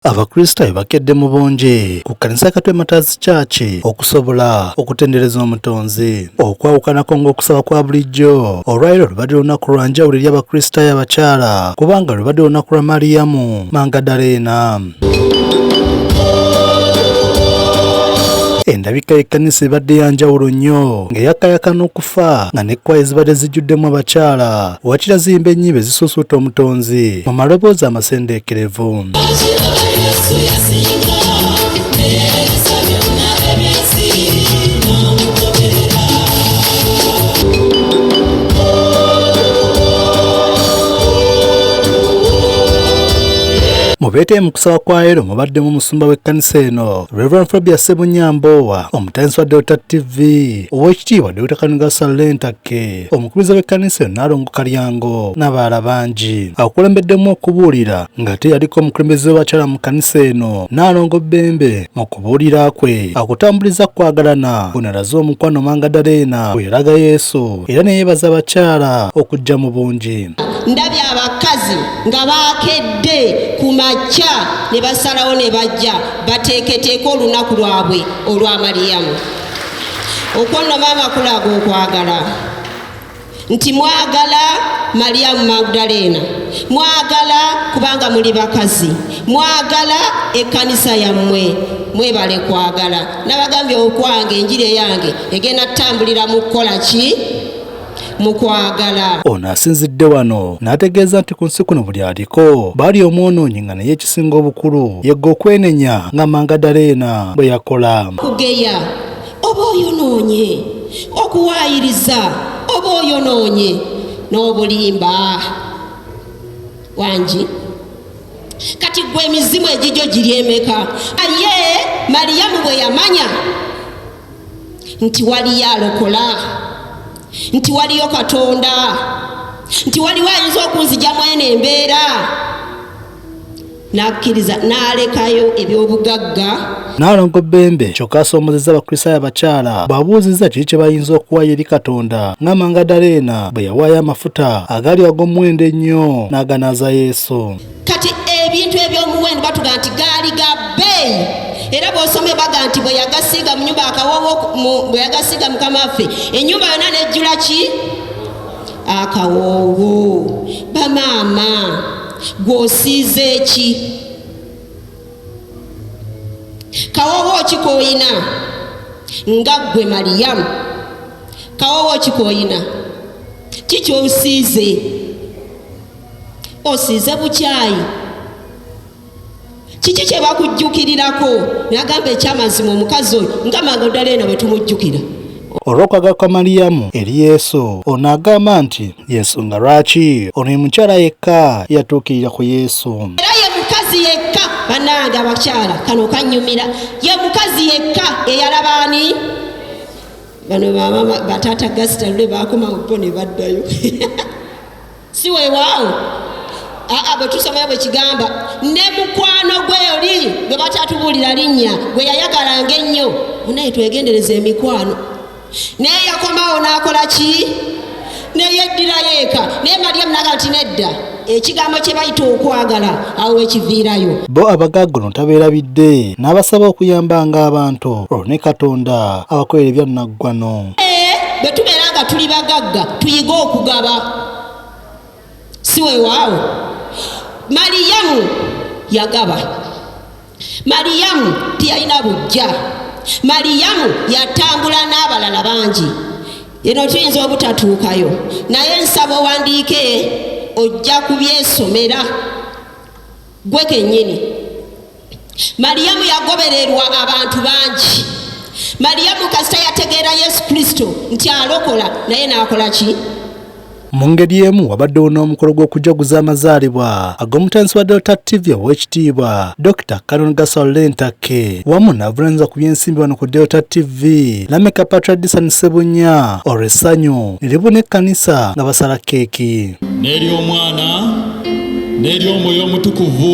Abakristaayo bakedde mu bungi ku kkanisa ya Katwe Martyrs Church okusobola okutendereza Omutonzi. Okwawukanako ng'okusaba kwa bulijjo, olwaleero lubadde lunaku lwa njawulo eri Abakristaayo abakyala kubanga lubadde lunaku lwa Mariyamu Mangadaleena. Endabika y'ekkanisa ebadde ya njawulo nnyo ng'eyakayakana okufa nga n'ekkwaya ezibadde zijjuddemu abakyala wakira ziyimba ennyimba ezisuusuuta Omutonzi mu maloboozi amasendeekerevu. Mu beetee mu kusaba kwa leero mubaddemu omusumba w'ekkanisa eno Rev. Fabia Ssebunya Mboowa, omutandisi wa Delta TV, Oweekitiibwa Dokita Kanuga Saleh Ntakke, omukubiriza w'ekkanisa eno Nnaalongo Kalyango n'abalala bangi. Akulembeddemu okubuulira ng'ate yaliko omukulembeze w'abakyala mu kkanisa eno Nnaalongo Bbembe mu kubuulira kwe akutambuliza kwagalana ono alaze omukwano Mangadaleena gwe yalaga Yesu era ne yeebaza abakyala okujja mu bungi. Ndabye abakazi nga baakedde ku makya ne basalawo ne bajja bateeketeeke olunaku lwabwe olwa Maliyamu. Okwo nno maama kulaga okwagala nti mwagala Mariyamu Magdaleena, mwagala kubanga muli bakazi, mwagala ekkanisa yammwe, mwebale kwagala. Nabagambye okwange enjiri eyange egenda tutambulira mu kukola ki? Mu kwagala. Ono asinzidde wano n'ategeeza nti ku nsi kuno buli aliko baali omwonoonyi nga naye ekisinga obukulu yegga okwenenya nga Mangadaleena bwe yakola. Kugeya oba oyonoonye, okuwaayiriza oba oyonoonye, n'obulimba wangi. Kati ggwe emizimu egigyo giri emeka? Aye Mariyamu bwe yamanya nti waliyo alokola, nti waliyo Katonda, nti waliwo ayinza okunzijamu eno embeera, n'akkiriza n'alekayo eby'obugagga. Nnaalongo Bbembe kyokka asoomozezza Abakristaayo abakyala bw'abuuzizza kiki kye bayinza okuwaayo eri Katonda nga Mangadaleena bwe yawaayo amafuta agaali ag'omuwendo ennyo n'aganaaza Yesu. Kati ebintu eby'omuwendo batuga nti gaali ga bbeeyi, era bw'osomye baga nti bwe yagasiiga mu nyumba akawoowo, bwe yagasiiga Mukama waffe ennyumba yonna n'ejjula ki? Akawoowo. Bamaama, gw'osiize ki? Kawoowo ki k'oyina nga ggwe Mariyamu? Kawoowo ki k'oyina? Ki ky'osiize? Osiize bukyayi? Kiki kye bakujjukirirako? Nagamba ekyamazima omukazi oyo nga Magdalena bwe tumujjukira. Olw'okwagala kwa Mariyamu eri Yesu, ono agamba nti y'ensonga lwaki ono ye mukyala yekka eyatuukirira ku Yesu. Era ye mukazi yekka, bannange abakyala kano kannyumira, ye mukazi yekka eyalaba ani? Bano bamama bataata Gasita lule baakomawo bo ne baddayo. Si weewaawo? Aa, bwe tusomayo bwe kigamba, ne mukwano gwe oli gwe batatubuulira linnya gwe yayagalanga ennyo. Munaye twegendereza emikwano. Naye yakomawo n'akola ki? Ne yeddirayo eka. Naye Mariyamu n'agamba nti nedda, ekigambo kye bayita okwagala awo we kiviirayo. Bo abagagga ono tabeerabidde n'abasaba okuyambanga abantu olwo ne Katonda abakolera ebya nnaggwano. Bwe tubeera nga tuli bagagga tuyige okugaba, si weewaawo? Mariyamu yagaba. Mariyamu teyalina buggya. Mariyamu yatambula n'abalala bangi. Eno tuyinza obutatuukayo, naye nsaba owandiike, ojja kubyesomera gwe kennyini. Mariyamu yagobererwa abantu bangi. Mariyamu kasita yategeera Yesu Kristo nti alokola, naye n'akola ki? Mu ngeri emu wabaddewo n'omukolo gw'okujaguza amazaalibwa ag'omutandisi wa Delta TV Oweekitiibwa Dokita Canon Gasol Lentakke wamu n'avunaanyizibwa ku by'ensimbi wano ku Delta TV Lameka Patrick Disan Ssebunya, olwo essanyu ne libuna ekkanisa nga basala keeki. N'ery'Omwana n'ery'Omwoyo Omutukuvu.